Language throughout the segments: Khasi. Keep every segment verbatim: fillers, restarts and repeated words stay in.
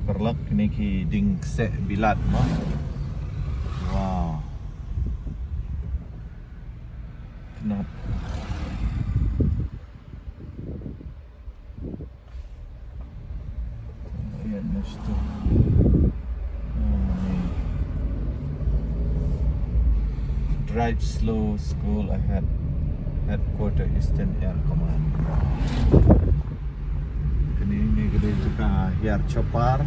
Paralok, kine ki dieng kseh bilat mo. Wow. Khnat. Ïa, next to, hmm, Drive Slow School Ahead, Headquarter Eastern Air Command. Kane ne ka dei jaka hiar chopper.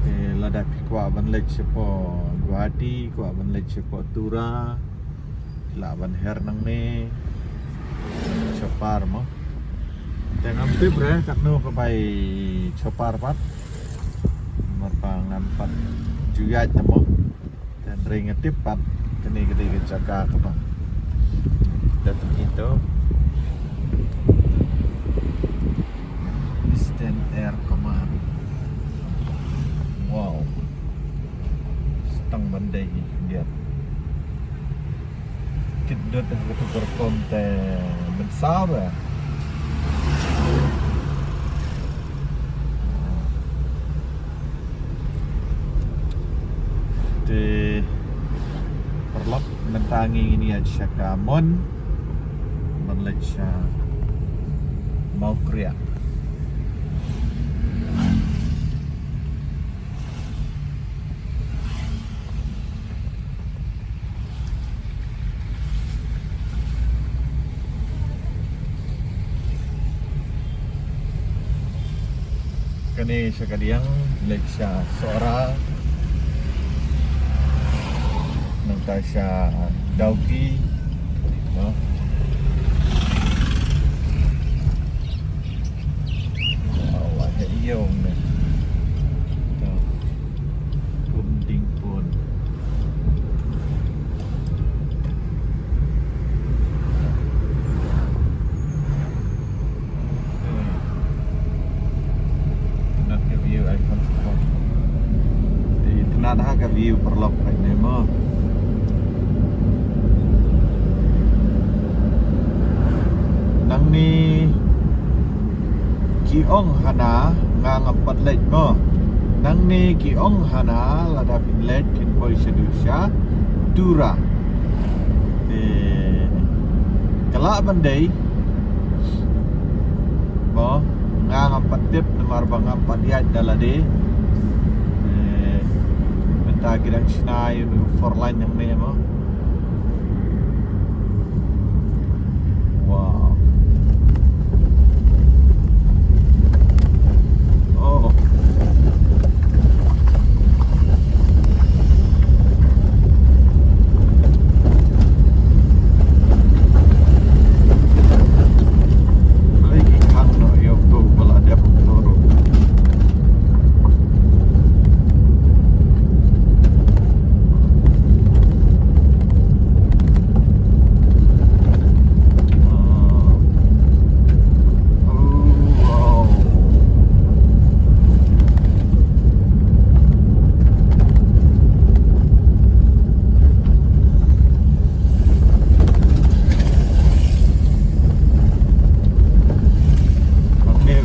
Te lada phi kwah ban leit shapoh Guwahati, kwah ban leit shapoh Tura, lah ban hiar nangne chopper mo. Te ngam tip re katno ka bai chopper pat. Namar ba ngam pat ju ïaid te mo. Te hynrei nga tip pat kane ka dei ka jaka kaba dep ito. Eastern Air Command. Wow. Stang ban dei ïa. Kit dut ha katu ka rukom te mynsaw ba. Te paralok, mynta ngi ngin ïaid sha ka mon ban leit sha Mawkriah. Kane sha ka diang, leit sha Sohra, nangta sha Dawki, no? Wow, wah, heh ïew ne. To. Kum ding pun. Tnat ka view ai kan support. Tnat ha ka view paralok pat ne mo. Nangne ki ong hana nga ngam pat leit mo. Nangne ki ong hana lada phin leit phin poi shaduh sha Tura. Te ka lah ban dei mo, nga ngam pat tip namar ba ngam pat ïaid da lade. Te mynta ki dang shna ïa u four lane nangne mo. Wow. Oh. Lagi khang noh ïa uto ba la dep uto ruh.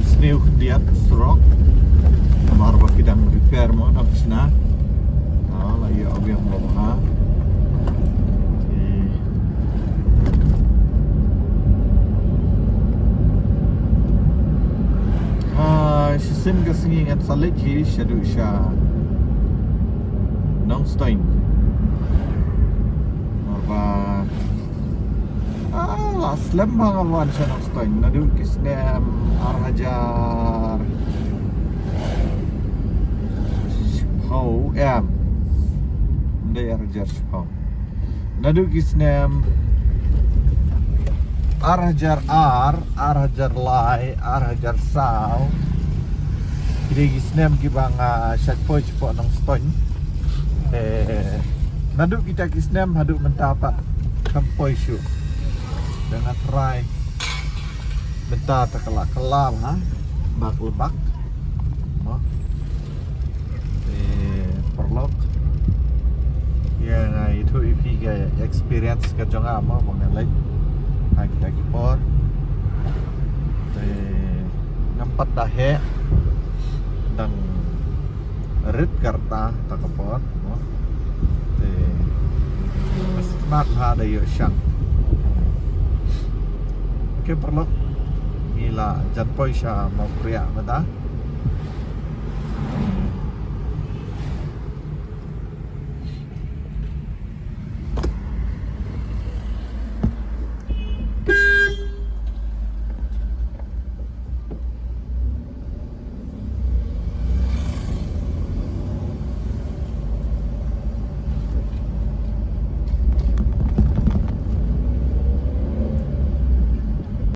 Sniew khyndiat surok. Namar ba ki dang repair mo na pisa. Ah, la ïoh awiang mo ha. Eh. Ah, shisien ka sngi ngan sa leit hi shaduh sha Nongstoiñ. Namar ba Ah, la slem bha nga wan sha Nongstoiñ naduh ki snem ar hajar shiphew em. Ndei ar hajar shiphew. Naduh ki snem ar hajar ar, ar hajar lai, ar hajar saw. Ki dei ki snem kiba nga shait poi shapoh Nongstoiñ. Eh, naduh kita ki snem haduh mynta pat kam poi shuh. Dang nga try. Mynta ta ka la ka la ha. Bak lebak. Mo. Eh, paralok. Ïa nga ithuh ïa phi ka experience ka jong nga mo ba nga leit ha kita ki por. Eh, ngam pat da heh. Dang Rit karta ta ka por mo. Te smat ha da ïoh shang. Okay paralok, ngi la jan poi sha Mawkriah mynta.